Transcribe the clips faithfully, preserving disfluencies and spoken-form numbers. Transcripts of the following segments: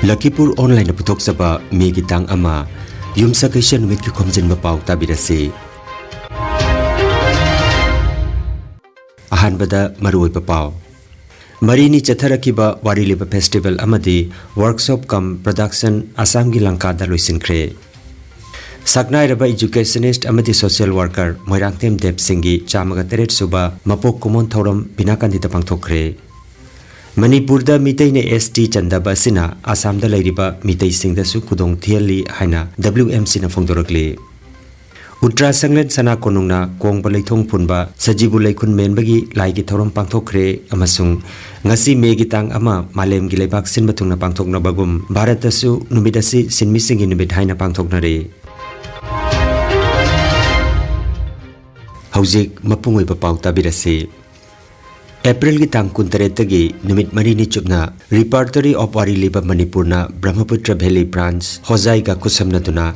ꯂꯈꯤꯄꯨꯔ ꯑꯣꯟꯂꯥꯏꯟꯅ ꯄꯨꯊꯣꯛꯆꯕ ꯃꯦꯒꯤ ꯇꯥꯡ ꯑꯃ, ꯌꯨꯝꯁꯀꯩꯁ ꯅꯨꯃꯤꯠꯀꯤ ꯈꯣꯝꯖꯤꯟꯕ ꯄꯥꯎ ꯇꯥꯕꯤꯔꯁꯤ꯫ ꯑꯍꯥꯟꯕꯗ ꯃꯔꯨꯑꯣꯏꯕ ꯄꯥꯎ꯫ ꯃꯔꯤꯅꯤ ꯆꯠꯊꯔꯛꯈꯤꯕ ꯋꯥꯔꯤ ꯂꯤꯕ ꯐꯦꯁꯇꯤꯚꯦꯜ ꯑꯃꯗꯤ ꯋꯥꯔꯛꯁꯣꯞ ꯀꯝ ꯄ꯭ꯔꯗꯛꯁꯟ ꯑꯁꯥꯝꯒꯤ ꯂꯪꯀꯥꯗ ꯂꯣꯏꯁꯤꯟꯈ꯭ꯔꯦ꯫ ꯁꯛꯅꯥꯏꯔꯕ ꯏꯖꯨꯀꯦꯁꯅꯤꯁ꯭ꯠ ꯑꯃꯗꯤ ꯁꯣꯁꯤꯌꯦꯜ ꯋꯥꯔꯀꯔ ꯃꯣꯏꯔꯥꯡꯊꯦꯝ ꯗꯦꯕ ꯁꯤꯡꯒꯤ ꯆꯥꯝꯃꯒ ꯇꯔꯦꯠ ꯁꯨꯕ ꯃꯄꯣꯛ ꯀꯨꯝꯑꯣꯟ ꯊꯧꯔꯝ ꯕꯤꯅꯥꯀꯥꯟꯗꯤꯗ ꯄꯥꯡꯊꯣꯛꯈ꯭ꯔꯦ꯫ ꯃꯅꯤꯄꯨꯔꯗ ꯃꯤꯇꯩꯅ ꯑꯦꯁ ꯇꯤ ꯆꯟꯗꯕ ꯑꯁꯤꯅ ꯑꯁꯥꯝꯗ ꯂꯩꯔꯤꯕ ꯃꯤꯇꯩꯁꯤꯡꯗꯁꯨ ꯈꯨꯗꯣꯡ ꯊꯤꯍꯜꯂꯤ ꯍꯥꯏꯅ ꯗꯕ꯭ꯂꯤꯎ ꯑꯦꯝ ꯁꯤꯅ ꯐꯣꯡꯗꯣꯔꯛꯂꯤ꯫ ꯎꯇ꯭ꯔꯥ ꯁꯪꯂꯦꯟ ꯁꯅꯥ ꯀꯣꯅꯨꯡꯅ ꯀꯣꯡꯕ ꯂꯩꯊꯣꯡ ꯐꯨꯟꯕ ꯁꯖꯤꯕꯨ ꯂꯩꯈꯨꯟ ꯃꯦꯟꯕꯒꯤ ꯂꯥꯏꯒꯤ ꯊꯧꯔꯝ ꯄꯥꯡꯊꯣꯛꯈ꯭ꯔꯦ ꯑꯃꯁꯨꯡ ꯉꯁꯤ ꯃꯦꯒꯤ ꯇꯥꯡ ꯑꯃ ꯃꯥꯂꯦꯝꯒꯤ ꯂꯩꯕꯥꯛ ꯁꯤꯟꯕ ꯊꯨꯡꯅ ꯄꯥꯡꯊꯣꯛꯅꯕꯒꯨꯝ ꯚꯥꯔꯠꯇꯁꯨ ꯅꯨꯃꯤꯠ ꯑꯁꯤ ꯁꯤꯟꯃꯤꯁꯤꯡꯒꯤ ꯅꯨꯃꯤꯠ ꯍꯥꯏꯅ ꯄꯥꯡꯊꯣꯛꯅꯔꯤ꯫ ꯍꯧꯖꯤꯛ ꯃꯄꯨꯡ ꯑꯣꯏꯕ ꯄꯥꯎ ꯇꯥꯕꯤꯔꯁꯤ꯫ ꯑꯦꯄ꯭ꯔꯤꯜꯒꯤ ꯇꯥꯡ ꯀꯨꯟꯇꯔꯦꯠꯇꯒꯤ ꯅꯨꯃꯤꯠ ꯃꯔꯤꯅꯤ ꯆꯨꯞꯅ Repertory of ꯋꯥꯔꯤ ꯂꯤꯕ ꯃꯅꯤꯄꯨꯔꯅ ꯕ꯭ꯔꯍ꯭ꯃꯄꯨꯇ꯭ꯔ ꯚꯦꯂꯤ ꯕ꯭ꯔꯥꯟꯆ ꯍꯣꯖꯥꯏꯒ ꯈꯨꯠꯁꯝꯅꯗꯨꯅ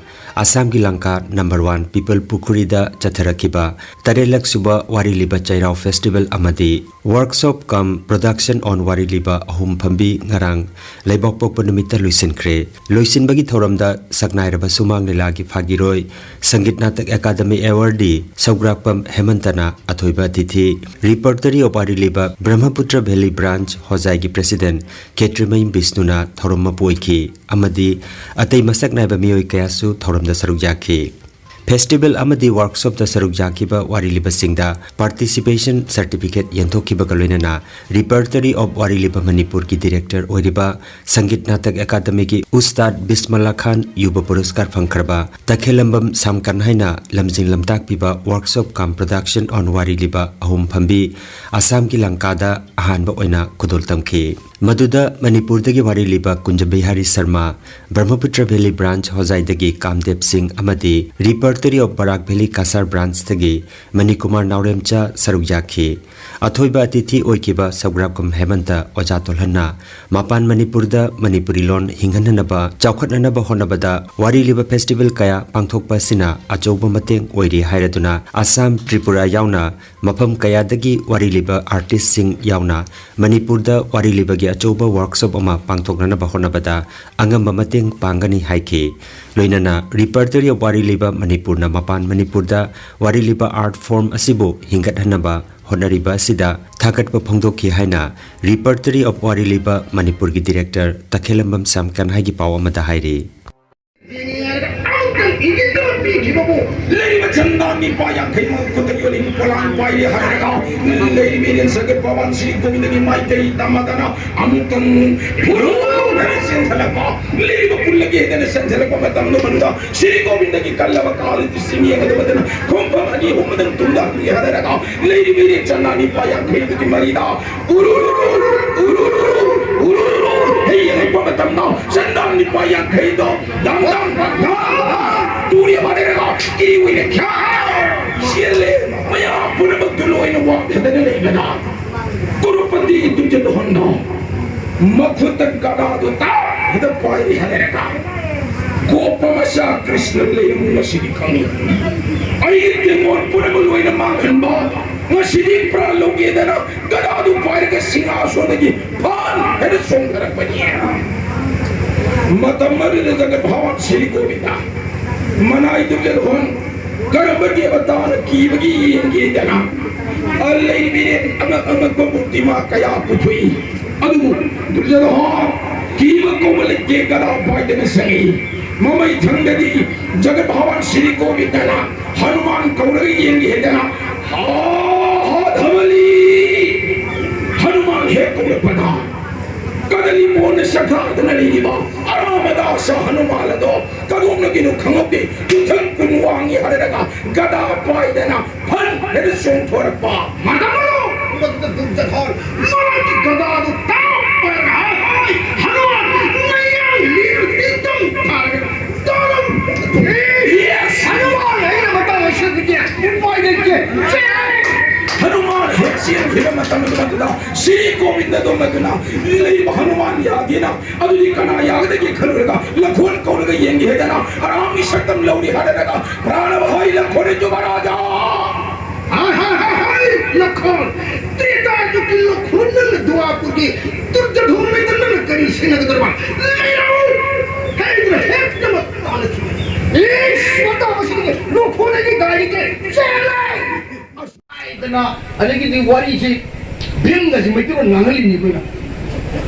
ꯑꯁꯥꯝꯒꯤ ꯂꯪꯀꯥ ꯅꯝꯕꯔ ꯋꯥꯟ ꯄꯤꯄꯜ ꯄꯨꯈꯨꯔꯤꯗ ꯆꯠꯊꯔꯛꯈꯤꯕ ꯇꯔꯦꯠꯂꯛ ꯁꯨꯕ ꯋꯥꯔꯤ ꯂꯤꯕ ꯆꯩꯔꯥꯎ ꯐꯦꯁꯇꯤꯚꯦꯜ ꯑꯃꯗꯤ ꯋꯥꯔꯛꯁꯣꯞ ꯀꯝ ꯄ꯭ꯔꯗꯛꯁꯟ ꯑꯣꯟ ꯋꯥꯔꯤ ꯂꯤꯕ ꯑꯍꯨꯝ ꯐꯝꯕꯤ ꯉꯔꯥꯡ ꯂꯩꯕꯥꯛꯄꯣꯛꯄ ꯅꯨꯃꯤꯠꯇ ꯂꯣꯏꯁꯤꯟꯈ꯭ꯔꯦ꯫ ꯂꯣꯏꯁꯤꯟꯕꯒꯤ ꯊꯧꯔꯝꯗ ꯁꯛꯅꯥꯏꯔꯕ ꯁꯨꯃꯥꯡ ꯂꯤꯂꯥꯒꯤ ꯐꯥꯒꯤꯔꯣꯏ, ꯁꯪꯒꯤꯠ ꯅꯥꯇꯛ ꯑꯦꯀꯥꯗꯃꯤ ꯑꯦꯋꯥꯔꯗꯤ ꯁꯧꯒ꯭ꯔꯥꯛꯄꯝ ꯍꯦꯃꯟꯇꯅ ꯑꯊꯣꯏꯕ ꯑꯇꯤꯊꯤ, Repertory of ꯋꯥꯔꯤ ꯂꯤꯕ ꯕ꯭ꯔꯍ꯭ꯃꯄꯨꯇ꯭ꯔ ꯚꯦꯂꯤ ꯕ꯭ꯔꯥꯟꯆ ꯍꯣꯖꯥꯏꯒꯤ ꯄ꯭ꯔꯦꯁꯤꯗꯦꯟꯠ ꯈꯦꯇ꯭ꯔꯤꯃꯌꯨꯝ ꯕꯤꯁꯅꯨꯅ ꯊꯧꯔꯝ ꯃꯄꯨ ꯑꯣꯏꯈꯤ ꯑꯃꯗꯤ ꯑꯇꯩ ꯃꯁꯛ ꯅꯥꯏꯕ ꯃꯤꯑꯣꯏ ꯀꯌꯥꯁꯨ ꯊꯧꯔꯝꯗ ꯁꯔꯨꯛ ꯌꯥꯈꯤ꯫ ꯐꯦꯁꯇꯤꯚꯦꯜ ꯑꯃꯗꯤ ꯋꯥꯔꯛꯁꯣꯞꯇ ꯁꯔꯨꯛ ꯌꯥꯈꯤꯕ ꯋꯥꯔꯤ ꯂꯤꯕꯁꯤꯡꯗ ꯄꯥꯔꯇꯤꯁꯤꯄꯦꯁꯟ ꯁꯔꯇꯤꯐꯤꯀꯦꯠ ꯌꯦꯟꯊꯣꯛꯈꯤꯕꯒ ꯂꯣꯏꯅꯅ Repertory of ꯋꯥꯔꯤ ꯂꯤꯕ ꯃꯅꯤꯄꯨꯔꯒꯤ ꯗꯤꯔꯦꯛꯇꯔ ꯑꯣꯏꯔꯤꯕ ꯁꯪꯒꯤꯠ ꯅꯥꯇꯛ ꯑꯦꯀꯥꯗꯃꯤꯒꯤ ꯎꯁꯇꯥꯗ ꯕꯤꯁꯃꯜꯂꯥ ꯈꯥꯟ ꯌꯨꯕ ꯄꯨꯔꯁꯀꯥꯔ ꯐꯪꯈ꯭ꯔꯕ ꯇꯈꯦꯂꯝꯕꯝ ꯁꯥꯝꯀꯟ ꯍꯥꯏꯅ ꯂꯝꯖꯤꯡ ꯂꯝꯇꯥꯛꯄꯤꯕ ꯋꯥꯔꯛꯁꯣꯞ ꯀꯝ ꯄ꯭ꯔꯗꯛꯁꯟ ꯑꯣꯟ ꯋꯥꯔꯤ ꯂꯤꯕ ꯑꯍꯨꯝ ꯐꯝꯕꯤ ꯑꯁꯥꯝꯒꯤ ꯂꯪꯀꯥꯗ ꯑꯍꯥꯟꯕ ꯑꯣꯏꯅ ꯈꯨꯗꯣꯜ ꯇꯝꯈꯤ꯫ ꯃꯗꯨꯗ ꯃꯅꯤꯄꯨꯔꯗꯒꯤ ꯋꯥꯔꯤ ꯂꯤꯕ ꯀꯨꯟꯖꯕꯤꯍꯥꯔꯤ ꯁꯔꯃ, ꯕ꯭ꯔꯍ꯭ꯃꯄꯨꯇ꯭ꯔ ꯚꯦꯂꯤ ꯕ꯭ꯔꯥꯟꯆ ꯍꯣꯖꯥꯏꯗꯒꯤ ꯀꯥꯝꯗꯦꯕ ꯁꯤꯡ ꯑꯃꯗꯤ Repertory of Barak valley Cachar ꯕ꯭ꯔꯥꯟꯆꯇꯒꯤ ꯃꯅꯤꯀꯨꯃꯥꯔ ꯅꯥꯎꯔꯦꯝꯆꯥ ꯁꯔꯨꯛ ꯌꯥꯈꯤ꯫ ꯑꯊꯣꯏꯕ ꯑꯇꯤꯊꯤ ꯑꯣꯏꯈꯤꯕ ꯁꯧꯒ꯭ꯔꯥꯛꯀꯨꯝ ꯍꯦꯃꯟꯇ ꯑꯣꯖꯥ ꯇꯣꯜꯍꯟꯅ ꯃꯄꯥꯟ ꯃꯅꯤꯄꯨꯔꯗ ꯃꯅꯤꯄꯨꯔꯤ ꯂꯣꯟ ꯍꯤꯡꯍꯟꯅꯅꯕ, ꯆꯥꯎꯈꯠꯅꯅꯕ ꯍꯣꯠꯅꯕꯗ ꯋꯥꯔꯤ ꯂꯤꯕ ꯐꯦꯁꯇꯤꯚꯦꯜ ꯀꯌꯥ ꯄꯥꯡꯊꯣꯛꯄ ꯑꯁꯤꯅ ꯑꯆꯧꯕ ꯃꯇꯦꯡ ꯑꯣꯏꯔꯤ ꯍꯥꯏꯔꯗꯨꯅ ꯑꯁꯥꯝ, ꯇ꯭ꯔꯤꯄꯨꯔꯥ ꯌꯥꯎꯅ ꯃꯐꯝ ꯀꯌꯥꯗꯒꯤ ꯋꯥꯔꯤ ꯂꯤꯕ ꯑꯥꯔꯇꯤꯁꯁꯤꯡ ꯌꯥꯎꯅ ꯃꯅꯤꯄꯨꯔꯗ ꯋꯥꯔꯤ ꯂꯤꯕꯒꯤ ꯑꯆꯧꯕ workshop ꯑꯃ ꯄꯥꯡꯊꯣꯛꯅꯅꯕ ꯍꯣꯠꯅꯕꯗ ꯑꯉꯝꯕ ꯃꯇꯦꯡ ꯄꯥꯡꯒꯅꯤ ꯍꯥꯏꯈꯤ꯫ ꯂꯣꯏꯅꯅ Repertory of ꯋꯥꯔꯤ ꯂꯤꯕ ꯃꯅꯤꯄꯨꯔꯅ ꯃꯄꯥꯟ ꯃꯅꯤꯄꯨꯔꯗ ꯋꯥꯔꯤ ꯂꯤꯕ art form ꯑꯁꯤꯕꯨ ꯍꯤꯡꯒꯠꯍꯟꯅꯕ ꯍꯣꯠꯅꯔꯤꯕ ꯑꯁꯤꯗ ꯊꯥꯒꯠꯄ ꯐꯣꯡꯗꯣꯛꯈꯤ ꯍꯥꯏꯅ Repertory of ꯋꯥꯔꯤ ꯂꯤꯕ ꯃꯅꯤꯄꯨꯔꯒꯤ director ꯇꯈꯦꯂꯝꯕꯝ ꯁ꯭ꯌꯥꯝꯀꯥꯟ ꯍꯥꯏꯒꯤ ꯄꯥꯎ ꯑꯃꯗ ꯍꯥꯏꯔꯤ꯫ ꯑꯃꯨꯛꯇꯪ ꯏꯪꯒꯤꯠ ꯑꯃ ꯄꯤꯈꯤꯕꯕꯨ ꯂꯩꯔꯤꯕ ꯆꯟꯗꯥ ꯅꯤꯄꯥ ꯌꯥꯡꯈꯩ ꯃꯉꯥ ꯈꯨꯠꯇ ꯌꯣꯜꯂꯤ ꯄꯣꯂꯥꯡ ꯄꯥꯏꯔꯤ ꯍꯥꯏꯔꯒ ꯂꯩꯔꯤꯕ ꯏꯔꯦꯟ ꯁꯒꯠ ꯄꯋꯥꯟ ꯁ꯭ꯔꯤ ꯒꯣꯕꯤꯟꯗꯒꯤ ꯃꯥꯏꯀꯩ ꯇꯝꯃꯗꯅ ꯑꯃꯨꯛꯇꯪ ꯐꯨꯔꯨ ꯍꯥꯏꯅ ꯆꯦꯟꯊꯔꯛꯄ, ꯂꯩꯔꯤꯕ ꯄꯨꯜꯂꯒꯦ ꯍꯥꯏꯗꯅ ꯆꯦꯟꯊꯔꯛꯄ ꯃꯇꯝꯗ ꯃꯗꯨꯗ ꯁ꯭ꯔꯤ ꯒꯣꯕꯤꯟꯗꯒꯤ ꯀꯜꯂꯕ ꯀꯥꯂꯤꯗꯤ ꯆꯤꯡ ꯌꯦꯡꯒꯗꯕꯗꯅ ꯈꯣꯡꯐꯝ ꯑꯅꯤ ꯑꯍꯨꯝ ꯑꯗꯨꯝ ꯇꯨꯡꯗ ꯍꯟꯒꯦ ꯍꯥꯏꯔꯒ ꯂꯩꯔꯤꯕ ꯏꯔꯦꯟ ꯆꯟꯗꯥ ꯅꯤꯄꯥ ꯌꯥꯡꯈꯩꯗꯨꯒꯤ ꯃꯔꯤꯗ ꯎꯔꯨꯔꯨ, ꯎꯔꯨꯔꯨ, ꯎꯔꯨꯔꯨ ꯍꯦꯛ ꯌꯦꯡꯉꯛꯄ ꯃꯇꯝꯗ ꯆꯟꯗꯥ ꯅꯤꯄꯥ ꯌꯥꯡꯈꯩꯗꯣ ꯗꯪ ꯗꯪ ꯗꯪ ꯗꯪ ꯇꯨꯔꯤ ꯑꯃ ꯂꯩꯔꯒ ꯏꯔꯤ ꯎꯏꯔꯦ ꯈ꯭ꯌꯥ ꯆꯦꯜꯂꯦ꯫ ꯃꯌꯥꯝ ꯄꯨꯝꯅꯃꯛꯇꯨ ꯂꯣꯏꯅ ꯋꯥꯡꯊꯗꯅ ꯂꯩꯕꯗ ꯀ꯭ꯔꯣꯔꯄꯇꯤꯒꯤ ꯗꯨꯔꯖꯣꯙꯟꯗꯣ ꯃꯈꯨꯠꯇ ꯒꯗꯥꯗꯣ ꯇꯥꯞ ꯍꯦꯛꯇ ꯄꯥꯏꯔꯤ ꯍꯥꯏꯔꯒ ꯒꯣꯄ ꯃꯆꯥ ꯀ꯭ꯔꯤꯁꯅ ꯂꯩꯔꯝꯃꯤ ꯃꯁꯤꯗꯤ ꯈꯪꯉꯤ꯫ ꯑꯩꯒꯤ ꯇꯦꯡꯒꯣꯜ ꯄꯨꯝꯅꯃꯛ ꯂꯣꯏꯅ ꯃꯥꯡꯍꯟꯕ ꯉꯁꯤꯗꯤ ꯄ꯭ꯔꯥꯟ ꯂꯧꯒꯦꯗꯅ ꯒꯗꯥꯗꯨ ꯄꯥꯏꯔꯒ ꯁꯤꯡꯍꯥꯁꯣꯟꯗꯒꯤ ꯐꯟ ꯍꯥꯏꯅ ꯆꯣꯡꯊꯔꯛꯄꯅꯤ꯫ ꯃꯇꯝ ꯑꯗꯨꯗ ꯖꯒꯠ ꯚꯥꯋꯟ ꯁ꯭ꯔꯤ ꯒꯣꯕꯤꯟꯗ ꯃꯅꯥꯏꯗꯨ ꯂꯦꯜꯍꯣꯟ ꯀꯔꯝꯕ ꯗꯦꯕꯇꯥꯅ ꯀꯤꯕꯒꯤ ꯌꯦꯡꯒꯦꯗꯅ ꯑ ꯂꯩꯔꯤꯕ ꯑꯉꯛ ꯑꯉꯛꯄ ꯃꯨꯔꯇꯤꯃꯥ ꯀꯌꯥ ꯄꯨꯊꯣꯛꯏ꯫ ꯑꯗꯨꯕꯨ ꯗꯨꯔꯖꯣꯙꯟ ꯀꯤꯕ ꯀꯧꯕ ꯂꯩꯇꯦ, ꯒꯗꯥ ꯄꯥꯏꯗꯅ ꯆꯪꯉꯤ꯫ ꯃꯃꯩ ꯊꯪꯗꯗꯤ ꯖꯒꯠ ꯚꯥꯋꯟ ꯁ꯭ꯔꯤ ꯒꯣꯕꯤꯟꯗꯅ ꯍꯅꯨꯃꯥꯟ ꯀꯧꯔꯒ ꯌꯦꯡꯒꯦ ꯍꯥꯏꯗꯅ ꯍꯥ ꯍꯥ ꯙꯃꯂꯤ ꯍꯅꯨꯃꯥꯟ ꯍꯦꯛ ꯀꯧꯔꯛꯄꯗ ꯀꯗꯂꯤ ꯃꯣꯟꯅ ꯁꯛꯊꯥꯗꯅ ꯂꯩꯔꯤꯕ ꯑꯔꯥꯃꯗꯥꯁ ꯍꯅꯨꯃꯥꯟ ꯑꯗꯣ ꯀꯗꯣꯝꯗꯒꯤꯅꯣ ꯈꯪꯍꯧꯗꯦ꯫ ꯌꯨꯝꯊꯛ ꯀꯨꯟ ꯋꯥꯡꯉꯤ ꯍꯥꯏꯔꯒ ꯒꯗꯥ ꯄꯥꯏꯗꯅ ꯐꯟ ꯍꯦꯛꯇ ꯆꯣꯡꯊꯣꯔꯛꯄ꯫ ꯃꯇꯝ ꯑꯗꯨ ꯃꯗꯨꯗ ꯗꯨꯔꯖꯣꯙꯟ ꯃꯥꯒꯤ ꯒꯗꯥꯗꯨ ꯇꯥꯞ ꯄꯥꯏꯔꯒ ꯍꯥꯏ ꯍꯥꯏ ꯍꯅꯨꯃꯥꯟ ꯅꯌꯥꯡ ꯂꯤꯔ ꯇꯤꯡꯇꯝ ꯇꯥꯔꯒ ꯇꯥꯔꯝ꯫ Yes! ꯍꯅꯨꯃꯥꯟ ꯑꯩꯅ ꯃꯇꯥꯡ ꯑꯁꯤꯗꯒꯤ ꯎꯄꯥꯏ ꯂꯩꯇꯦ꯫ ꯆꯦꯜꯂꯦ! ꯍꯅꯨꯃꯥꯟ ꯍꯦꯛ ꯆꯦꯟꯈꯤꯕ ꯃꯇꯝ ꯑꯗꯨꯗ ꯁ꯭ꯔꯤ ꯒꯣꯕꯤꯟꯗꯗꯣ ꯃꯗꯨꯅ ꯂꯩꯔꯤꯕ ꯍꯅꯨꯃꯥꯟ ꯌꯥꯗꯦꯅ ꯑꯗꯨꯗꯤ ꯀꯅꯥ ꯌꯥꯒꯗꯒꯦ ꯈꯜꯂꯨꯔꯒ ꯂꯈꯣꯟ ꯀꯧꯔꯒ ꯌꯦꯡꯒꯦ ꯍꯥꯏꯗꯅ ꯑꯔꯥꯝꯒꯤ ꯁꯛꯇꯝ ꯂꯧꯔꯤ ꯍꯥꯏꯔꯒ ꯄ꯭ꯔꯥꯅꯚꯥꯏ ꯂꯈꯣꯟ ꯌꯨꯕꯔꯥꯖꯥ꯫ ꯍꯥꯏ, ꯍꯥꯏ, ꯍꯥꯏ, ꯍꯥꯏ, ꯂꯈꯣꯟ꯫ ꯇ꯭ꯔꯦꯇꯥ ꯌꯨꯒꯤ ꯂꯈꯣꯟ ꯅꯪꯅ ꯗ꯭ꯋꯥꯄꯨꯔ ꯇꯨꯔꯗ ꯊꯣꯡꯕꯩꯗ ꯅꯪꯅ ꯀꯔꯤ ꯁꯤꯟꯅꯒꯗꯧꯔꯕ? ꯂꯩꯔꯝꯃꯨ ꯍꯥꯏꯗꯅ ꯍꯦꯛꯇꯃꯛ ꯇꯥꯟꯅꯈꯤꯕꯅꯤ꯫ ꯏꯁ, ꯃꯇꯥꯡ ꯑꯁꯤꯗꯒꯤ ꯂꯣꯛꯈꯣꯟ ꯑꯩꯒꯤ ꯗꯥꯏꯔꯤꯁꯦ ꯆꯦꯜꯂꯦ! ꯑꯁ, ꯍꯥꯏꯗꯅ, ꯑꯗꯒꯤꯗꯤ ꯋꯥꯔꯤꯁꯤ ꯚꯤꯝꯒꯁꯤ ꯃꯩꯇꯩꯂꯣꯟ ꯉꯥꯡꯍꯜꯂꯤꯅꯤ ꯑꯩꯈꯣꯏꯅ꯫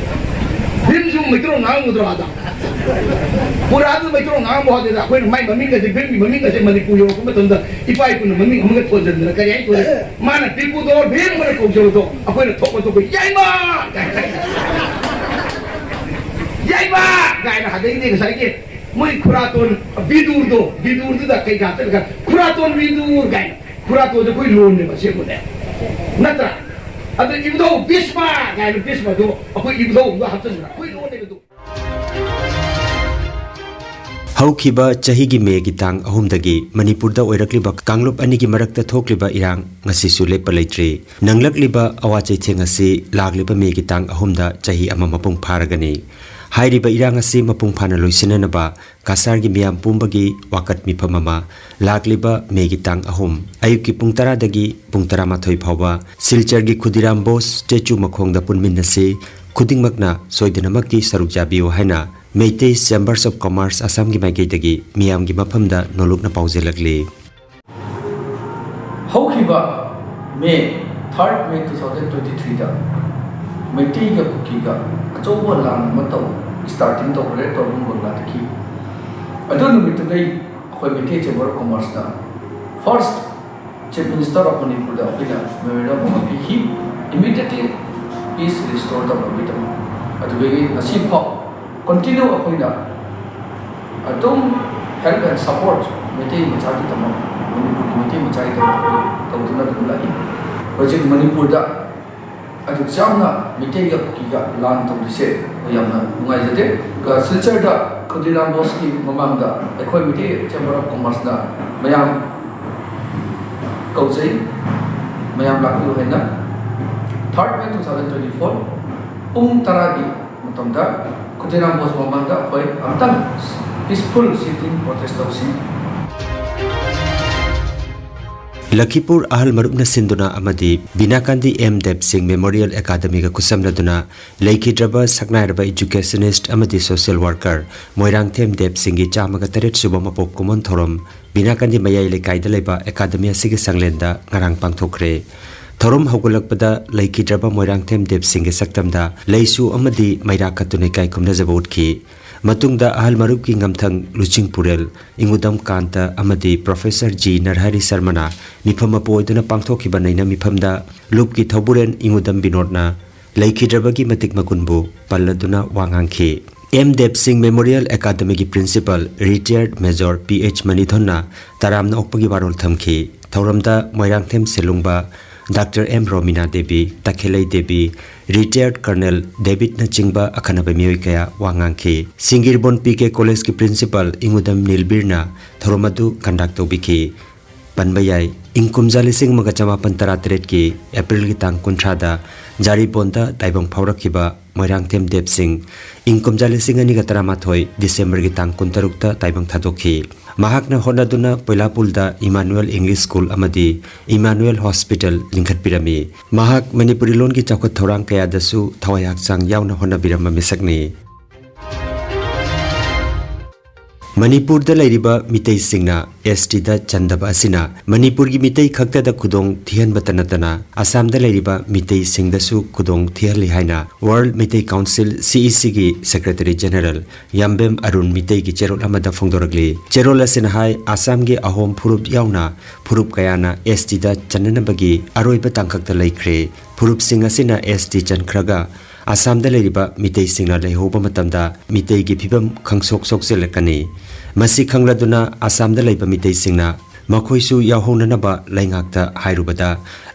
ꯚꯤꯝꯁꯨ ꯃꯩꯇꯩꯂꯣꯟ ꯉꯥꯡꯉꯝꯒꯗ꯭ꯔꯣ ꯑꯥꯗ? ꯄꯨꯔꯥꯗꯨ ꯃꯩꯇꯩꯂꯣꯟ ꯉꯥꯡꯉꯝꯕ ꯍꯧꯔꯗꯨꯗ ꯑꯩꯈꯣꯏꯅ ꯃꯥꯏ ꯃꯃꯤꯡꯒꯁꯦ, ꯚꯤꯝꯒꯤ ꯃꯃꯤꯡꯒꯁꯦ ꯃꯅꯤꯄꯨꯔ ꯌꯧꯔꯛꯄ ꯃꯇꯝꯗ ꯏꯄꯥ ꯏꯄꯨꯅ ꯃꯃꯤꯡ ꯑꯃꯒ ꯊꯣꯟꯖꯟꯗꯅ ꯀꯔꯤ ꯍꯥꯏ ꯊꯣꯟꯂꯦ? ꯃꯥꯅ ꯕꯤꯄꯨꯗꯣꯔ ꯚꯤꯝ ꯑꯅ ꯀꯧꯖꯕꯗꯣ ꯑꯩꯈꯣꯏꯅ ꯊꯣꯛꯄ ꯊꯣꯛꯄ "ꯌꯥꯏꯃ!" ꯀꯥꯏꯅ, "ꯌꯥꯏꯃ!" ꯀꯥꯏꯅ꯫ ꯑꯗꯩꯗꯤ ꯉꯁꯥꯏꯒꯤ ꯃꯣꯏ ꯈꯨꯔꯥꯇꯣꯟ ꯕꯤꯗꯨꯔꯗꯣ, ꯕꯤꯗꯨꯔꯗꯨꯗ ꯀꯩ ꯀꯥ ꯆꯠꯂꯒ "ꯈꯨꯔꯥꯇꯣꯟ ꯕꯤꯗꯨꯔ" ꯀꯥꯏꯅ, ꯈꯨꯔꯥꯇꯣꯟꯁꯦ ꯑꯩꯈꯣꯏ ꯂꯣꯟꯅꯦꯕ ꯑꯁꯦꯡꯕꯅꯦ, ꯅꯠꯇ꯭ꯔꯥ? ꯑꯗꯨ ꯏꯕꯨꯙꯧ ꯚꯤꯁꯃ ꯀꯥꯏꯅ, ꯚꯤꯁꯃꯗꯣ ꯑꯩꯈꯣꯏ ꯏꯕꯨꯙꯧ ꯑꯃꯒ ꯍꯥꯞꯆꯤꯟꯕꯗ ꯑꯩꯈꯣꯏ ꯂꯣꯟꯅꯦꯕ ꯑꯗꯨ꯫ ꯍꯧꯈꯤꯕ ꯆꯍꯤꯒꯤ ꯃꯦꯒꯤ ꯇꯥꯡ ꯑꯍꯨꯝꯗꯒꯤ ꯃꯅꯤꯄꯨꯔꯗ ꯑꯣꯏꯔꯛꯂꯤꯕ ꯀꯥꯡꯂꯨꯞ ꯑꯅꯤꯒꯤ ꯃꯔꯛꯇ ꯊꯣꯛꯂꯤꯕ ꯏꯔꯥꯡ ꯉꯁꯤꯁꯨ ꯂꯦꯞꯄ ꯂꯩꯇ꯭ꯔꯤ꯫ ꯅꯪꯂꯛꯂꯤꯕ ꯑꯋꯥ ꯆꯩꯊꯦꯡ ꯑꯁꯤ ꯂꯥꯛꯂꯤꯕ ꯃꯦꯒꯤ ꯇꯥꯡ ꯑꯍꯨꯝꯗ ꯆꯍꯤ ꯑꯃ ꯃꯄꯨꯡ ꯐꯥꯔꯒꯅꯤ꯫ ꯍꯥꯏꯔꯤꯕ ꯏꯔꯥꯡ ꯑꯁꯤ ꯃꯄꯨꯡ ꯐꯥꯅ ꯂꯣꯏꯁꯤꯟꯅꯅꯕ ꯀꯁꯥꯔꯒꯤ ꯃꯤꯌꯥꯝ ꯄꯨꯝꯕꯒꯤ ꯋꯥꯀꯠ ꯃꯤꯐꯝ ꯑꯃ ꯂꯥꯛꯂꯤꯕ ꯃꯦꯒꯤ ꯇꯥꯡ ꯑꯍꯨꯝ ꯑꯌꯨꯛꯀꯤ ꯄꯨꯡ ꯇꯔꯥꯗꯒꯤ ꯄꯨꯡ ꯇꯔꯥꯃꯥꯊꯣꯏ ꯐꯥꯎꯕ ꯁꯤꯜꯆꯔꯒꯤ ꯈꯨꯗꯤꯔꯥꯝ ꯕꯣꯁ ꯁ꯭ꯇꯦꯆꯨ ꯃꯈꯣꯡꯗ ꯄꯨꯟꯃꯤꯟꯅꯁꯤ꯫ ꯈꯨꯗꯤꯡꯃꯛꯅ ꯁꯣꯏꯗꯅꯃꯛꯀꯤ ꯁꯔꯨꯛ ꯌꯥꯕꯤꯌꯨ ꯍꯥꯏꯅ ꯃꯩꯇꯩ ꯆꯦꯝꯕꯔꯁ ꯑꯣꯐ ꯀꯣꯃꯔꯁ ꯑꯁꯥꯝꯒꯤ ꯃꯥꯏꯀꯩꯗꯒꯤ ꯃꯤꯌꯥꯝꯒꯤ ꯃꯐꯝꯗ ꯅꯣꯂꯨꯛꯅ ꯄꯥꯎꯖꯦꯜꯂꯛꯂꯤ꯫ ꯍꯧꯈꯤꯕ ꯃꯦ, third May two thousand twenty threeꯗ ꯃꯩꯇꯩꯒ ꯀꯨꯀꯤꯒ ꯑꯆꯧꯕ ꯂꯥꯟ ꯑꯃ ꯇꯧ, starting ꯇꯧꯈ꯭ꯔꯦ ꯇꯧꯕ ꯕꯪꯒ꯭ꯂꯥꯗꯒꯤ꯫ ꯑꯗꯨ ꯅꯨꯃꯤꯠꯇꯨꯗꯩ ꯑꯩꯈꯣꯏ ꯃꯩꯇꯩ ꯆꯦꯝꯕꯔ ꯑꯣꯐ ꯀꯣꯃꯔꯁꯅ first Chief Minister of ꯃꯅꯤꯄꯨꯔꯗ ꯑꯩꯈꯣꯏꯅ memorandum ꯑꯃ ꯄꯤꯈꯤ, immediately peace restore ꯇꯧꯅꯕꯒꯤꯗꯃꯛ꯫ ꯑꯗꯨꯗꯒꯤ ꯉꯁꯤ ꯐꯥꯎ continue ꯑꯩꯈꯣꯏꯅ ꯑꯗꯨꯝ help and support ꯃꯩꯇꯩ ꯃꯆꯥꯒꯤꯗꯃꯛ, ꯃꯅꯤꯄꯨꯔꯒꯤ ꯃꯩꯇꯩ ꯃꯆꯥꯒꯤꯗꯃꯛ ꯑꯩꯈꯣꯏ ꯇꯧꯗꯨꯅ ꯑꯗꯨꯝ ꯂꯥꯛꯏ꯫ ꯍꯧꯖꯤꯛ ꯃꯅꯤꯄꯨꯔꯗ ꯑꯗꯨꯛ ꯌꯥꯝꯅ ꯃꯩꯇꯩꯒ ꯀꯨꯀꯤꯒ ꯂꯥꯟ ꯇꯧꯔꯤꯁꯦ ꯑꯩꯈꯣꯏ ꯌꯥꯝꯅ ꯅꯨꯡꯉꯥꯏꯖꯗꯦ꯫ ꯑꯗꯨꯒ ꯁꯤꯜꯆꯔꯗ ꯈꯨꯗꯤꯔꯥꯝ ꯕꯣꯁꯀꯤ ꯃꯃꯥꯡꯗ ꯑꯩꯈꯣꯏ ꯃꯩꯇꯩ ꯆꯦꯝꯕꯔ ꯑꯣꯐ ꯀꯣꯃꯔꯁꯅ ꯃꯌꯥꯝ ꯀꯧꯖꯩ, ꯃꯌꯥꯝ ꯂꯥꯛꯄꯤꯌꯨ ꯍꯥꯏꯅ꯫ Third May two thousand twenty four, ꯄꯨꯡ ꯇꯔꯥꯒꯤ ꯃꯇꯝꯗ ꯈꯨꯗꯤꯔꯥꯝ ꯕꯣꯁ ꯃꯃꯥꯡꯗ ꯑꯩꯈꯣꯏ ꯑꯝꯇꯪ peaceful sitting protest ꯇꯧꯁꯤ꯫ ꯂꯈꯤꯄꯨꯔ ꯑꯍꯜ ꯃꯔꯨꯞꯅ ꯁꯤꯟꯗꯨꯅ ꯑꯃꯗꯤ ꯕꯤꯅꯥꯀꯥꯟꯗꯤ ꯑꯦꯝ ꯗꯦꯕ ꯁꯤꯡ ꯃꯦꯃꯣꯔꯤꯌꯦꯜ ꯑꯦꯀꯥꯗꯃꯤꯒ ꯈꯨꯠꯁꯝꯅꯗꯨꯅ ꯂꯩꯈꯤꯗ꯭ꯔꯕ ꯁꯛꯅꯥꯏꯔꯕ educationist ꯑꯃꯗꯤ social worker ꯃꯣꯏꯔꯥꯡꯊꯦꯝ ꯗꯦꯕ ꯁꯤꯡꯒꯤ ꯆꯥꯝꯃꯒ ꯇꯔꯦꯠ ꯁꯨꯕ ꯃꯄꯣꯛ ꯀꯨꯝꯑꯣꯟ ꯊꯧꯔꯝ ꯕꯤꯅꯥꯀꯥꯟꯗꯤ ꯃꯌꯥꯏ ꯂꯩꯀꯥꯏꯗ ꯂꯩꯕ ꯑꯦꯀꯥꯗꯃꯤ ꯑꯁꯤꯒꯤ ꯁꯪꯂꯦꯟꯗ ꯉꯔꯥꯡ ꯄꯥꯡꯊꯣꯛꯈ꯭ꯔꯦ꯫ ꯊꯧꯔꯝ ꯍꯧꯒꯠꯂꯛꯄꯗ ꯂꯩꯈꯤꯗ꯭ꯔꯕ ꯃꯣꯏꯔꯥꯡꯊꯦꯝ ꯗꯦꯕ ꯁꯤꯡꯒꯤ ꯁꯛꯇꯝꯗ ꯂꯩꯁꯨ ꯑꯃꯗꯤ ꯃꯩꯔꯥ ꯀꯠꯇꯨꯅ ꯏꯀꯥꯏ ꯈꯨꯝꯅꯖꯕ ꯎꯠꯈꯤ꯫ ꯃꯇꯨꯡꯗ ꯑꯍꯜ ꯃꯔꯨꯞꯀꯤ ꯉꯝꯊꯪ ꯂꯨꯆꯤꯡꯄꯨꯔꯦꯜ ꯏꯉꯨꯗꯝ ꯀꯥꯟꯇ ꯑꯃꯗꯤ Professor ꯖꯤ ꯅꯔꯍꯔꯤ ꯁꯔꯃꯅ ꯃꯤꯐꯝ ꯃꯄꯨ ꯑꯣꯏꯗꯨꯅ ꯄꯥꯡꯊꯣꯛꯈꯤꯕ ꯅꯩꯅ ꯃꯤꯐꯝꯗ ꯂꯨꯞꯀꯤ ꯊꯧꯕꯨꯔꯦꯟ ꯏꯉꯨꯗꯝ ꯕꯤꯅꯣꯗꯅ ꯂꯩꯈꯤꯗ꯭ꯔꯕꯒꯤ ꯃꯇꯤꯛ ꯃꯒꯨꯟꯕꯨ ꯄꯜꯂꯗꯨꯅ ꯋꯥ ꯉꯥꯡꯈꯤ꯫ ꯑꯦꯝ ꯗꯦꯕ ꯁꯤꯡ ꯃꯦꯃꯣꯔꯤꯌꯦꯜ ꯑꯦꯀꯥꯗꯃꯤꯒꯤ principal retired major P H ꯃꯅꯤꯊꯣꯟꯅ ꯇꯔꯥꯝꯅ ꯑꯣꯛꯄꯒꯤ ꯋꯥꯔꯣꯜ ꯊꯝꯈꯤ꯫ ꯊꯧꯔꯝꯗ ꯃꯣꯏꯔꯥꯡꯊꯦꯝ ꯁꯦꯂꯨꯡꯕ doctor M Romina Devi, Takhellei Devi, retired colonel ꯗꯦꯕꯤꯠꯅꯆꯤꯡꯕ ꯑꯈꯟꯅꯕ ꯃꯤꯑꯣꯏ ꯀꯌꯥ ꯋꯥ ꯉꯥꯡꯈꯤ꯫ ꯁꯤꯡꯒꯤꯔꯕꯣꯟ ꯄꯤ ꯀꯦ ꯀꯣꯂꯦꯖꯀꯤ principal ꯏꯉꯨꯗꯝ ꯅꯤꯜꯕꯤꯔꯅ ꯊꯧꯔꯝ ꯑꯗꯨ conduct ꯇꯧꯕꯤꯈꯤ꯫ ꯄꯟꯕ ꯌꯥꯏ, ꯏꯪ ꯀꯨꯝꯖꯥ ꯂꯤꯁꯤꯡ ꯑꯃꯒ ꯆꯃꯥꯄꯟ ꯇꯔꯥꯇꯔꯦꯠꯀꯤ ꯑꯦꯄ꯭ꯔꯤꯜꯒꯤ ꯇꯥꯡ ꯀꯨꯟꯊ꯭ꯔꯥꯗ ꯖꯥꯔꯤꯕꯣꯟꯗ ꯇꯥꯏꯕꯪ ꯐꯥꯎꯔꯛꯈꯤꯕ ꯃꯣꯏꯔꯥꯡꯊꯦꯝ ꯗꯦꯕ ꯁꯤꯡ ꯏꯪ ꯀꯨꯝꯖꯥ ꯂꯤꯁꯤꯡ ꯑꯅꯤꯒ ꯇꯔꯥꯃꯥꯊꯣꯏ ꯗꯤꯁꯦꯝꯕꯔꯒꯤ ꯇꯥꯡ ꯀꯨꯟꯇꯔꯨꯛꯇ ꯇꯥꯏꯕꯪ ꯊꯥꯗꯣꯛꯈꯤ꯫ ꯃꯍꯥꯛꯅ ꯍꯣꯠꯅꯗꯨꯅ ꯄꯣꯏꯂꯥꯄꯨꯜꯗ Emmanuel English School ꯑꯃꯗꯤ Emmanuel Hospital ꯂꯤꯡꯈꯠꯄꯤꯔꯝꯃꯤ꯫ ꯃꯍꯥꯛ ꯃꯅꯤꯄꯨꯔꯤ ꯂꯣꯟꯒꯤ ꯆꯥꯎꯈꯠ ꯊꯧꯔꯥꯡ ꯀꯌꯥꯗꯁꯨ ꯊꯋꯥꯏ ꯍꯛꯆꯥꯡ ꯌꯥꯎꯅ ꯍꯣꯠꯅꯕꯤꯔꯝꯕ ꯃꯤꯁꯛꯅꯤ꯫ ꯃꯅꯤꯄꯨꯔꯗ ꯂꯩꯔꯤꯕ ꯃꯤꯇꯩꯁꯤꯡꯅ ꯑꯦꯁ ꯇꯤꯗ ꯆꯟꯗꯕ ꯑꯁꯤꯅ ꯃꯅꯤꯄꯨꯔꯒꯤ ꯃꯤꯇꯩ ꯈꯛꯇꯗ ꯈꯨꯗꯣꯡ ꯊꯤꯍꯟꯕꯇ ꯅꯠꯇꯅ ꯑꯁꯥꯝꯗ ꯂꯩꯔꯤꯕ ꯃꯤꯇꯩꯁꯤꯡꯗꯁꯨ ꯈꯨꯗꯣꯡ ꯊꯤꯍꯜꯂꯤ ꯍꯥꯏꯅ World Meitei Council, C E C ꯒꯤ Secretary General ꯌꯥꯝꯕꯦꯝ ꯑꯔꯨꯟ ꯃꯤꯇꯩꯒꯤ ꯆꯦꯔꯣꯜ ꯑꯃꯗ ꯐꯣꯡꯗꯣꯔꯛꯂꯤ꯫ ꯆꯦꯔꯣꯜ ꯑꯁꯤꯅ ꯍꯥꯏ, ꯑꯁꯥꯝꯒꯤ ꯑꯍꯣꯝ ꯐꯨꯔꯨꯞ ꯌꯥꯎꯅ ꯐꯨꯔꯨꯞ ꯀꯌꯥꯅ ꯑꯦꯁ ꯇꯤꯗ ꯆꯟꯅꯅꯕꯒꯤ ꯑꯔꯣꯏꯕ ꯇꯥꯡꯀꯛꯇ ꯂꯩꯈ꯭ꯔꯦ꯫ ꯐꯨꯔꯨꯞꯁꯤꯡ ꯑꯁꯤꯅ ꯑꯦꯁ ꯇꯤ ꯆꯟꯈ꯭ꯔꯒ ꯑꯁꯥꯝꯗ ꯂꯩꯔꯤꯕ ꯃꯤꯇꯩꯁꯤꯡꯅ ꯂꯩꯍꯧꯕ ꯃꯇꯝꯗ ꯃꯤꯇꯩꯒꯤ ꯐꯤꯕꯝ ꯈꯪꯁꯣꯛ ꯁꯣꯛꯆꯤꯜꯂꯛꯀꯅꯤ꯫ ꯃꯁꯤ ꯈꯪꯂꯗꯨꯅ ꯑꯁꯥꯝꯗ ꯂꯩꯕ ꯃꯤꯇꯩꯁꯤꯡꯅ ꯃꯈꯣꯏꯁꯨ ꯌꯥꯎꯍꯧꯅꯅꯕ ꯂꯩꯉꯥꯛꯇ ꯍꯥꯏꯔꯨꯕꯗ,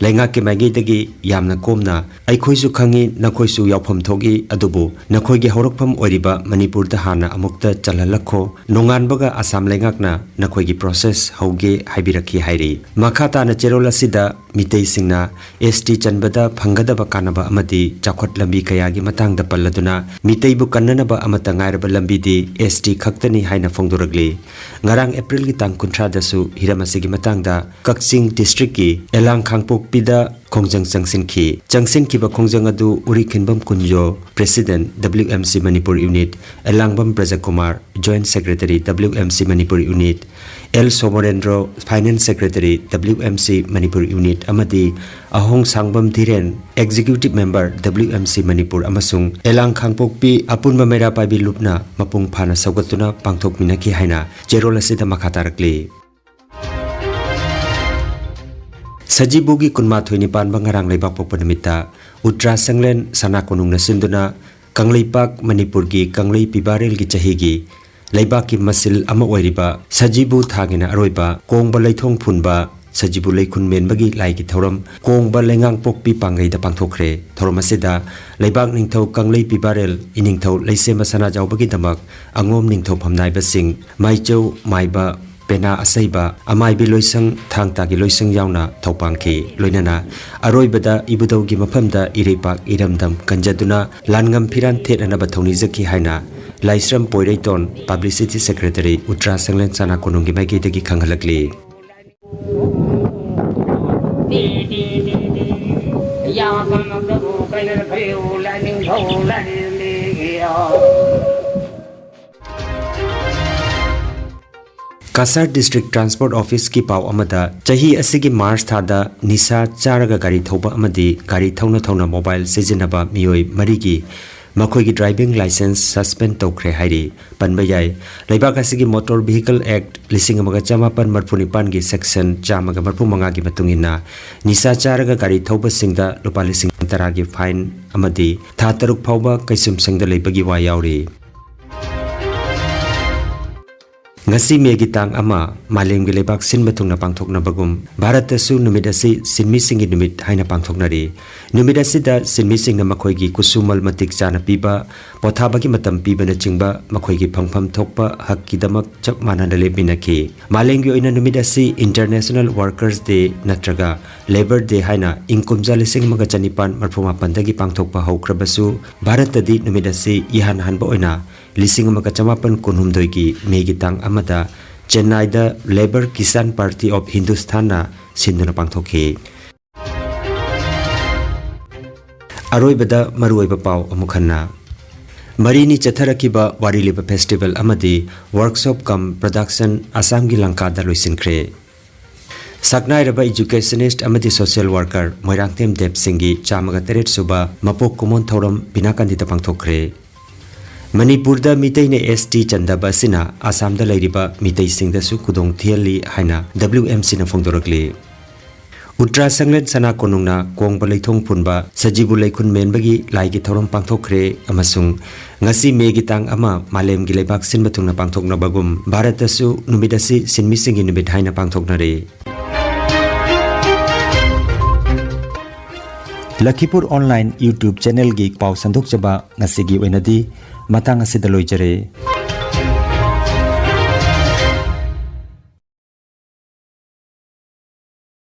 ꯂꯩꯉꯥꯛꯀꯤ ꯃꯥꯏꯀꯩꯗꯒꯤ ꯌꯥꯝꯅ ꯀꯣꯝꯅ, "ꯑꯩꯈꯣꯏꯁꯨ ꯈꯪꯏ ꯅꯈꯣꯏꯁꯨ ꯌꯥꯎꯐꯝ ꯊꯣꯛꯏ, ꯑꯗꯨꯕꯨ ꯅꯈꯣꯏꯒꯤ ꯍꯧꯔꯛꯐꯝ ꯑꯣꯏꯔꯤꯕ ꯃꯅꯤꯄꯨꯔꯗ ꯍꯥꯟꯅ ꯑꯃꯨꯛꯇ ꯆꯜꯍꯜꯂꯛꯈꯣ, ꯅꯣꯡꯉꯥꯟꯕꯒ ꯑꯁꯥꯝ ꯂꯩꯉꯥꯛꯅ ꯅꯈꯣꯏꯒꯤ process ꯍꯧꯒꯦ" ꯍꯥꯏꯕꯤꯔꯛꯈꯤ ꯍꯥꯏꯔꯤ꯫ ꯃꯈꯥ ꯇꯥꯅ ꯆꯦꯔꯣꯜ ꯑꯁꯤꯗ ꯃꯤꯇꯩꯁꯤꯡꯅ ꯑꯦꯁ ꯇꯤ ꯆꯟꯕꯗ ꯐꯪꯒꯗꯕ ꯀꯥꯟꯅꯕ ꯑꯃꯗꯤ ꯆꯥꯎꯈꯠ ꯂꯝꯕꯤ ꯀꯌꯥꯒꯤ ꯃꯇꯥꯡꯗ ꯄꯜꯂꯗꯨꯅ, ꯃꯤꯇꯩꯕꯨ ꯀꯟꯅꯅꯕ ꯑꯃꯠꯇ ꯉꯥꯏꯔꯕ ꯂꯝꯕꯤꯗꯤ ꯑꯦꯁ ꯇꯤ ꯈꯛꯇꯅꯤ ꯍꯥꯏꯅ ꯐꯣꯡꯗꯣꯔꯛꯂꯤ꯫ ꯉꯔꯥꯡ ꯑꯦꯄ꯭ꯔꯤꯜꯒꯤ ꯇꯥꯡ ꯀꯨꯟꯊ꯭ꯔꯥꯗꯁꯨ ꯍꯤꯔꯝ ꯑꯁꯤꯒꯤ ꯃꯇꯥꯡꯗ ꯀꯛꯆꯤꯡ ꯗꯤꯁꯇ꯭ꯔꯤꯛꯀꯤ ꯑꯦꯂꯥꯡ ꯈꯥꯡꯄꯣꯛꯄꯤꯗ ꯈꯣꯡꯖꯪ ꯆꯪꯁꯤꯟꯈꯤ꯫ ꯆꯪꯁꯤꯟꯈꯤꯕ ꯈꯣꯡꯖꯪ ꯑꯗꯨ ꯎꯔꯤꯈꯤꯟꯕꯝ Kunjo, President, W M C Manipur Unit, Elangbam Brajakumar, Joint Secretary, W M C Manipur Unit, L Somorendro, Finance Secretary, W M C Manipur Unit, ꯑꯃꯗꯤ ꯑꯍꯣꯡ ꯁꯥꯡꯕꯝ ꯙꯤꯔꯦꯟ, Executive Member, W M C Manipur, ꯑꯃꯁꯨꯡ ꯑꯦꯂꯥꯡ ꯈꯥꯡꯄꯣꯛꯄꯤ ꯑꯄꯨꯟꯕ ꯃꯩꯔꯥ ꯄꯥꯏꯕꯤ ꯂꯨꯞꯅ ꯃꯄꯨꯡ ꯐꯥꯅ ꯁꯧꯒꯠꯇꯨꯅ ꯄꯥꯡꯊꯣꯛꯃꯤꯟꯅꯈꯤ ꯍꯥꯏꯅ ꯆꯦꯔꯣꯜ ꯑꯁꯤꯗ ꯃꯈꯥ ꯇꯥꯔꯛꯂꯤ꯫ ꯁꯖꯤꯕꯨꯒꯤ ꯀꯨꯟꯃꯥꯊꯣꯏꯅꯤ ꯄꯥꯟꯕ ꯉꯔꯥꯡ ꯂꯩꯕꯥꯛꯄꯣꯛꯄ ꯅꯨꯃꯤꯠꯇ ꯎꯇ꯭ꯔꯥ ꯁꯪꯂꯦꯟ ꯁꯅꯥ ꯀꯣꯅꯨꯡꯅ ꯁꯤꯟꯗꯨꯅ ꯀꯪꯂꯩꯄꯥꯛ ꯃꯅꯤꯄꯨꯔꯒꯤ ꯀꯪꯂꯩ ꯄꯤꯕꯥꯔꯦꯜꯒꯤ ꯆꯍꯤꯒꯤ ꯂꯩꯕꯥꯛꯀꯤ ꯃꯁꯤꯜ ꯑꯃ ꯑꯣꯏꯔꯤꯕ ꯁꯖꯤꯕꯨ ꯊꯥꯒꯤꯅ ꯑꯔꯣꯏꯕ ꯀꯣꯡꯕ ꯂꯩꯊꯣꯡ ꯐꯨꯟꯕ ꯁꯖꯤꯕꯨ ꯂꯩꯈꯨꯟ ꯃꯦꯟꯕꯒꯤ ꯂꯥꯏꯒꯤ ꯊꯧꯔꯝ ꯀꯣꯡꯕ ꯂꯩꯉꯥꯡꯄꯣꯛꯄꯤ ꯄꯥꯡꯒꯩꯗ ꯄꯥꯡꯊꯣꯛꯈ꯭ꯔꯦ꯫ ꯊꯧꯔꯝ ꯑꯁꯤꯗ ꯂꯩꯕꯥꯛ ꯅꯤꯡꯊꯧ ꯀꯪꯂꯩ ꯄꯤꯕꯥꯔꯦꯜ ꯏꯅꯤꯡꯊꯧ ꯂꯩꯁꯦꯝꯕ ꯁꯅꯥꯖꯥꯎꯕꯒꯤꯗꯃꯛ ꯑꯉꯣꯝ ꯅꯤꯡꯊꯧ ꯐꯝꯅꯥꯏꯕꯁꯤꯡ, ꯃꯥꯏꯆꯧ, ꯃꯥꯏꯕ, ꯄꯦꯅꯥ ꯑꯁꯩꯕ, ꯑꯃꯥꯏꯕꯤ ꯂꯣꯏꯁꯪ, ꯊꯥꯡ ꯇꯥꯒꯤ ꯂꯣꯏꯁꯪ ꯌꯥꯎꯅ ꯊꯧꯄꯥꯡꯈꯤ꯫ ꯂꯣꯏꯅꯅ ꯑꯔꯣꯏꯕꯗ ꯏꯕꯨꯙꯧꯒꯤ ꯃꯐꯝꯗ ꯏꯔꯩꯄꯥꯛ ꯏꯔꯝꯗꯝ ꯀꯟꯖꯗꯨꯅ ꯂꯥꯟꯉꯝ ꯐꯤꯔꯥꯟ ꯊꯦꯠꯅꯅꯕ ꯊꯧꯅꯤꯖꯈꯤ ꯍꯥꯏꯅ ꯂꯥꯏꯁ꯭ꯔꯝ ꯄꯣꯏꯔꯩꯇꯣꯟ, Publicity Secretary, ꯎꯇ꯭ꯔꯥ ꯁꯪꯂꯦꯟ ꯁꯅꯥ ꯀꯣꯅꯨꯡꯒꯤ ꯃꯥꯏꯀꯩꯗꯒꯤ ꯈꯪꯍꯜꯂꯛꯂꯤ꯫ ꯀꯁꯥꯔ District Transport Officeꯀꯤ ꯄꯥꯎ ꯑꯃꯗ, ꯆꯍꯤ ꯑꯁꯤꯒꯤ ꯃꯥꯔꯆ ꯊꯥꯗ ꯅꯤꯁꯥ ꯆꯥꯔꯒ ꯒꯥꯔꯤ ꯊꯧꯕ ꯑꯃꯗꯤ ꯒꯥꯔꯤ ꯊꯧꯅ ꯊꯧꯅ ꯃꯣꯕꯥꯏꯜ ꯁꯤꯖꯤꯟꯅꯕ ꯃꯤꯑꯣꯏ ꯃꯔꯤꯒꯤ ꯃꯈꯣꯏꯒꯤ driving licence suspend ꯇꯧꯈ꯭ꯔꯦ ꯍꯥꯏꯔꯤ꯫ ꯄꯟꯕ ꯌꯥꯏ, ꯂꯩꯕꯥꯛ ꯑꯁꯤꯒꯤ Motor Vehicle Act ꯂꯤꯁꯤꯡ ꯑꯃꯒ ꯆꯃꯥꯄꯟ ꯃꯔꯤꯐꯨ ꯅꯤꯄꯥꯟꯒꯤ section ꯆꯥꯝꯃꯒ ꯃꯔꯤꯐꯨ ꯃꯉꯥꯒꯤ ꯃꯇꯨꯡ ꯏꯟꯅ, ꯅꯤꯁꯥ ꯆꯥꯔꯒ ꯒꯥꯔꯤ ꯊꯧꯕꯁꯤꯡꯗ ꯂꯨꯄꯥ ꯂꯤꯁꯤꯡ ꯇꯔꯥꯒꯤ fine ꯑꯃꯗꯤ ꯊꯥ ꯇꯔꯨꯛ ꯐꯥꯎꯕ ꯀꯩꯁꯨꯝꯁꯪꯗ ꯂꯩꯕꯒꯤ ꯋꯥ ꯌꯥꯎꯔꯤ꯫ ꯉꯁꯤ ꯃꯦꯒꯤ ꯇꯥꯡ ꯑꯃ ꯃꯥꯂꯦꯝꯒꯤ ꯂꯩꯕꯥꯛ ꯁꯤꯟꯕ ꯊꯨꯡꯅ ꯄꯥꯡꯊꯣꯛꯅꯕꯒꯨꯝ, ꯚꯥꯔꯠꯇꯁꯨ ꯅꯨꯃꯤꯠ ꯑꯁꯤ ꯁꯤꯟꯃꯤꯁꯤꯡꯒꯤ ꯅꯨꯃꯤꯠ ꯍꯥꯏꯅ ꯄꯥꯡꯊꯣꯛꯅꯔꯤ꯫ ꯅꯨꯃꯤꯠ ꯑꯁꯤꯗ ꯁꯤꯟꯃꯤꯁꯤꯡꯅ ꯃꯈꯣꯏꯒꯤ ꯈꯨꯠꯁꯨꯃꯜ ꯃꯇꯤꯛ ꯆꯥꯅ ꯄꯤꯕ, ꯄꯣꯊꯥꯕꯒꯤ ꯃꯇꯝ ꯄꯤꯕꯅꯆꯤꯡꯕ ꯃꯈꯣꯏꯒꯤ ꯐꯪꯐꯝ ꯊꯣꯛꯄ ꯍꯛꯀꯤꯗꯃꯛ ꯆꯞ ꯃꯥꯟꯅꯅ ꯂꯦꯞꯃꯤꯟꯅꯈꯤ꯫ ꯃꯥꯂꯦꯝꯒꯤ ꯑꯣꯏꯅ ꯅꯨꯃꯤꯠ ꯑꯁꯤ International Workers' Day ꯅꯠꯇ꯭ꯔꯒ Labour Day ꯍꯥꯏꯅ ꯏꯪ ꯀꯨꯝꯖꯥ ꯂꯤꯁꯤꯡ ꯑꯃꯒ ꯆꯅꯤꯄꯥꯟ ꯃꯔꯐꯨ ꯃꯥꯄꯟꯗꯒꯤ ꯄꯥꯡꯊꯣꯛꯄ ꯍꯧꯈ꯭ꯔꯕꯁꯨ, ꯚꯥꯔꯠꯇꯗꯤ ꯅꯨꯃꯤꯠ ꯑꯁꯤ ꯏꯍꯥꯟ ꯍꯥꯟꯕ ꯑꯣꯏꯅ ꯂꯤꯁꯤꯡ ꯑꯃꯒ ꯆꯃꯥꯄꯟ ꯀꯨꯟꯍꯨꯝꯗꯣꯏꯒꯤ ꯃꯦꯒꯤ ꯇꯥꯡ ꯑꯃꯗ ꯆꯦꯟꯅꯥꯏꯗ Labour Kisan Party of Hindusthan-ꯅ ꯁꯤꯟꯗꯨꯅ ꯄꯥꯡꯊꯣꯛꯈꯤ꯫ ꯑꯔꯣꯏꯕꯗ ꯃꯔꯨꯑꯣꯏꯕ ꯄꯥꯎ ꯑꯃꯨꯛ ꯍꯟꯅ꯫ ꯃꯔꯤꯅꯤ ꯆꯠꯊꯔꯛꯈꯤꯕ ꯋꯥꯔꯤ ꯂꯤꯕ festival ꯑꯃꯗꯤ workshop cum production ꯑꯁꯥꯝꯒꯤ ꯂꯪꯀꯥꯗ ꯂꯣꯏꯁꯤꯟꯈ꯭ꯔꯦ꯫ ꯁꯛꯅꯥꯏꯔꯕ educationist ꯑꯃꯗꯤ social worker ꯃꯣꯏꯔꯥꯡꯊꯦꯝ ꯗꯦꯕ ꯁꯤꯡꯒꯤ ꯆꯥꯝꯃꯒ ꯇꯔꯦꯠ ꯁꯨꯕ ꯃꯄꯣꯛ ꯀꯨꯝꯑꯣꯟ ꯊꯧꯔꯝ ꯕꯤꯅꯥꯀꯥꯟꯗꯤꯗ ꯄꯥꯡꯊꯣꯛꯈ꯭ꯔꯦ꯫ ꯃꯅꯤꯄꯨꯔꯗ ꯃꯤꯇꯩꯅ S T ꯆꯟꯗꯕ ꯑꯁꯤꯅ ꯑꯁꯥꯝꯗ ꯂꯩꯔꯤꯕ ꯃꯤꯇꯩꯁꯤꯡꯗꯁꯨ ꯈꯨꯗꯣꯡ ꯊꯤꯍꯜꯂꯤ ꯍꯥꯏꯅ W M C-ꯅ ꯐꯣꯡꯗꯣꯔꯛꯂꯤ꯫ ꯎꯇ꯭ꯔꯥ ꯁꯪꯂꯦꯟ ꯁꯅꯥ ꯀꯣꯅꯨꯡꯅ ꯀꯣꯡꯕ ꯂꯩꯊꯣꯡ ꯐꯨꯟꯕ ꯁꯖꯤꯕꯨ ꯂꯩꯈꯨꯟ ꯃꯦꯟꯕꯒꯤ ꯂꯥꯏꯒꯤ ꯊꯧꯔꯝ ꯄꯥꯡꯊꯣꯛꯈ꯭ꯔꯦ ꯑꯃꯁꯨꯡ ꯉꯁꯤ ꯃꯦꯒꯤ ꯇꯥꯡ ꯑꯃ ꯃꯥꯂꯦꯝꯒꯤ ꯂꯩꯕꯥꯛ ꯁꯤꯟꯕ ꯊꯨꯡꯅ ꯄꯥꯡꯊꯣꯛꯅꯕꯒꯨꯝ, ꯚꯥꯔꯠꯇꯁꯨ ꯅꯨꯃꯤꯠ ꯑꯁꯤ ꯁꯤꯟꯃꯤꯁꯤꯡꯒꯤ ꯅꯨꯃꯤꯠ ꯍꯥꯏꯅ ꯄꯥꯡꯊꯣꯛꯅꯔꯤ꯫ ꯂꯈꯤꯄꯨꯔ online YouTube channel-ꯒꯤ ꯄꯥꯎ ꯁꯟꯗꯣꯛꯆꯕ ꯉꯁꯤꯒꯤ ꯑꯣꯏꯅꯗꯤ ꯃꯇꯥꯡ ꯑꯁꯤꯗ ꯂꯣꯏꯖꯔꯦ꯫